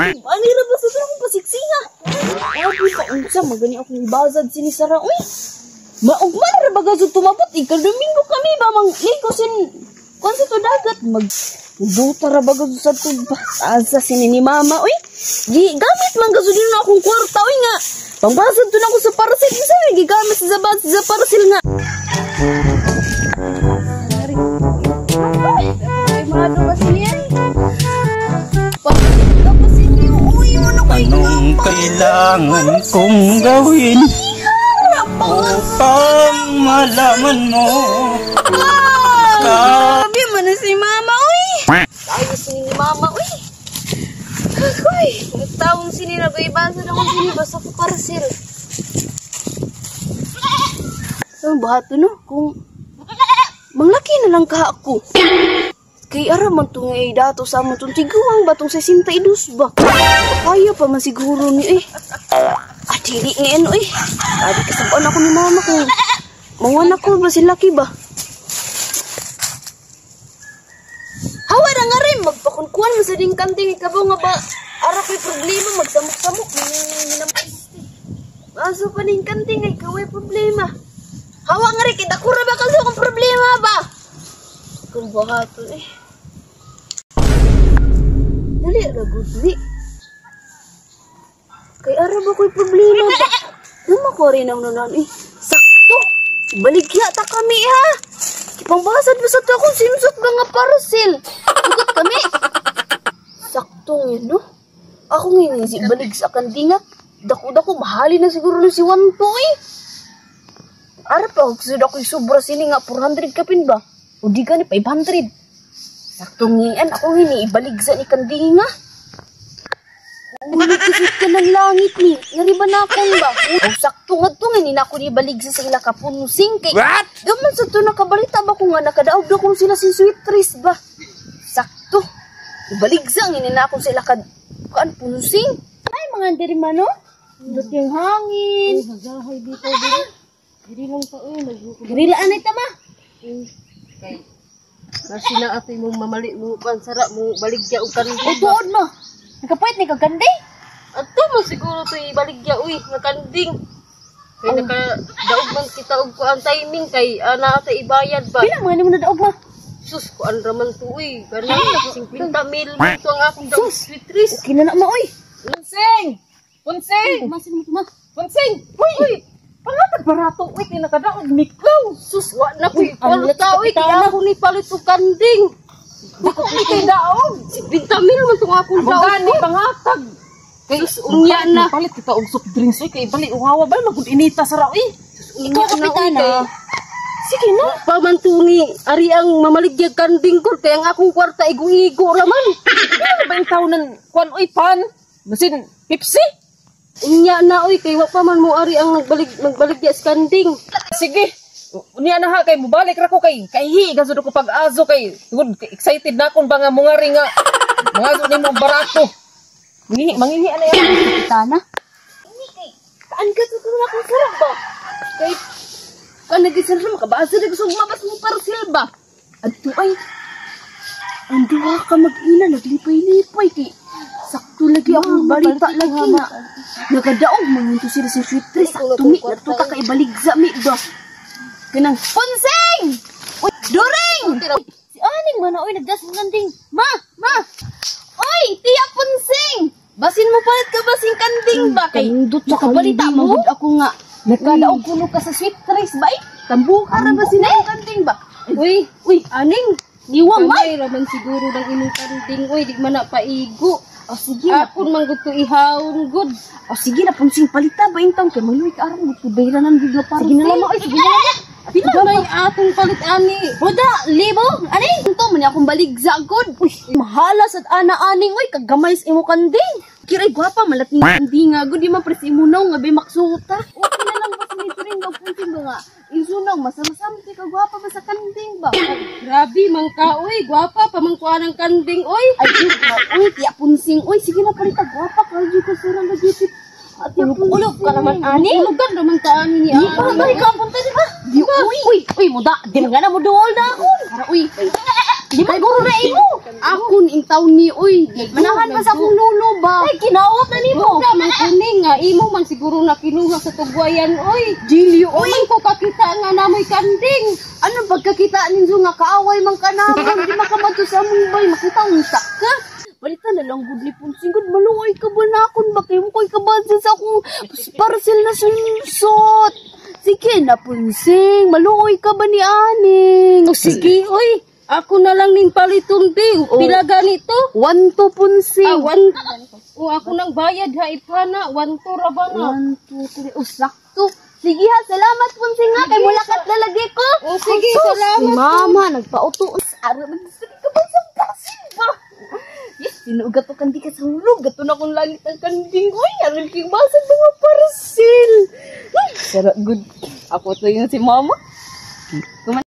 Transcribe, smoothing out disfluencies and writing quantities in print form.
Ani ra ba sa akong pasiksiha? Abi pa unsa magani akong ibazad sini sara uy. Maugman ra ba gazud tumabot ika Domingo kami ba mang liko sin kuan sa to dagat mag duta ra ba gazud sa to ba asa sini ni mama uy. Gi gamit man gazud din akong kwarta uy nga. Pangbasad to nako sa parcel isa gigamit sa sa parcel nga. Anong kailangan kong gawin upang malaman mo? Grabe man na si mama, uy! Tayo sini ni mama, uy! Uy! Nagtaong sini na ba? Ibasa na kong sini, basta ko parcel. Ang bahato no? Kung manglaki na lang ka ako. Kay ara man tong ay dato sa amon tong tiguang ba tong 62 ba? Kaya pa man siguro ni eh. Ah, dili nga ano eh. Adi kasabaan ako ni mama kung mangan ako ba si laki ba? Hawa na nga rin, magpakunkuan mo sa ding kanting ikabaw nga ba? Ara ko'y problema, magsamok-samok. Aso pa ning kanting ay kaway problema. Hawa nga rin, kita kura ba kasi akong problema ba? Kung baka to eh. Dali, ragot ni. Kay ara ba ko'y problema ba? Duma ko rin ang nanan eh. Sakto! Baligya ta kami ha! Ipangbasad ba sa to akong simsot ba nga parcel? Tugot kami! Sakto nga no? Ako ngayon si balig sa kandinga. Dako-dako, mahali na siguro na si Wanto eh. Ara pa, hugsud ako'y sobra sini nga 400 kapin ba? O di gani, 500. Sakto ngayon, ako ngayon ibalig sa ni kandinga. Ulit ka ng langit ni. Ngari ba na akong ba? O sakto nga to nga, ni na ako ni balig sa ila kapunsing. Kay, What? Gaman sa to nakabalita ba ko nga nakadaog na kung sila si Sweet Tris ba? Sakto. Ibalig sa nga, ni na ako sa ila kaan punsing. Ay, mga andirimano. Dot yung hangin. Ay, dito, dito. Diri lang pa, uy. Garilaan ay tama. Kay, nasi na atoy mong mamali mo, pansara mo, baligya og kanding. O tuod mo. Nakapait ni kagandi. Ato mo siguro to ibaligya, uy, nga kanding. Kay nakadaog man kita og kuan timing kay ana atoy ibayad ba. Pila man mo nadaog ma? Sus, kuan ra man to, uy. Ganun, 50 mil mo to ang akong daog Sweet Tris. Okay na na ma, uy. Punsing! Punsing! Masin mo to ma. Punsing! Uy! Pangatag barato, uy, kay nakadaog miklaw. Sus, wa na ko'y Ang palit, uy. Kaya ako ni palit og kanding. Dako ni kay daog. 50 mil man tong akong Ang daog. gani pangatag. Kay Sus, unya na. Palit kita og soft drinks, uy, kay bali uhawa ba magud inita sa ra, uy. Ikaw kapitana. Sige na. Pamantungi, ari ang mamaligyag kanding ko, kaya ang akong kwarta igo-igo raman. Ano ba yung taon ng kuan, uy, pan? Masin, Pepsi? Unya na, uy, kay wa pa man mo ari ang nagbaligya sa kanding. Sige. Unya na ha, kay mubalik ra ko kay kaihi gasud ko pag-aso kay tungod excited na akong banga mungari nga mangaso nimo barato. Mangihi, mangihi ana yan. Kapitana. Kaan ka sa na akong sarap ba? Kay, kaan nag-isar na makabasa na gusto mabas mo parcel ba? Adto ay, ang duha ka mag-ina, naglipay-lipay kay sakto lagi akong balita lagi nga. Nagadaog man yun to sila si Sweet Tris. Sakto mi, natuta ka ibaligsa mi ba? Kanang, Punsing! Uy, During! Si Aning man na, uy, nagdas mo kanding. Ma! Ma! Uy, tiya Punsing! Basin mo palit ka basin kanding ba? Kay, Kanindot sa nakabalita kanding, mo ako nga. Nagkadaog kuno ka sa Sweet Tris ba? Eh, tambuka ra ba sila ang kanding ba? Uy, Uy, aning, niwang man! gamay raman siguro ng imong kanding, uy, di man na paigo. O sige na, Akon man gud ko ihawon gud. o sige na, Punsing, palita ba yung taon? Kay maluwi ka aron, magtubayranan gud nga para. Sige na lang, oy, sige na lang. Pila may atong palit ani? Buda, libo, aning, ito man akong baligsa gud. Uy, mahala sad ana aning, uy, kagamay sa imo kanding. Kiray gwapa malat ni kanding nga gud, di man pres imo naw nga bay maksuta. Okay na lang ba sa rin daw Punsing ba nga. Isunaw masam-sam ti ka gwapa ba sa kanding ba? Grabe man ka, uy, gwapa pa man kuan ang kanding, uy. Ay, uy, tiya Punsing, uy, sige na palita gwapa ka jud ko surang lagi. At ulog ka naman ani. Ulugan raman ta ani ni Di pa balik ka punta di ba? Di uy, uy, uy, muda, di man na mo duol na ako. Para uy. Di man guro na imo. Akon in taon ni oy. Manahan pa sa akong lolo ba? Ay, kinawat na nimo. Wala man kuning nga imo man siguro na kinuha sa tugwayan oy. Dili Oy, oy. man ko kakita nga namoy kanding. Ano pagkakita ninyo nga kaaway man ka namon, di makabato sa among bay, makita unsa ka. Balita na lang gud ni Punsing gud, maluoy ka ba na akon ba kayo ko'y kabansin sa akong parcel na swimsuit. Sige na Punsing, maluoy ka ba ni Aning? O sige oy, ako na lang ning paliton di. Pila ganito? 1-2 Punsing. Ah, one. O ako nang bayad ha ipana, 1-2 ra ba na? 1, 2, 3, oh, sakto. Sige ha, salamat Punsing ha, kay mulakat na lagi ko. O sige, Sus, salamat. Si mama, nagpauto. Araw, nagsabi ka ba sa parcel ba? Yes, tinugat to kandi ka sa hulog. Gato na kong langit ang kanding. Uy, aral kong basag mga parcel. Ay, sarap good. Ako to yun si mama. Kuman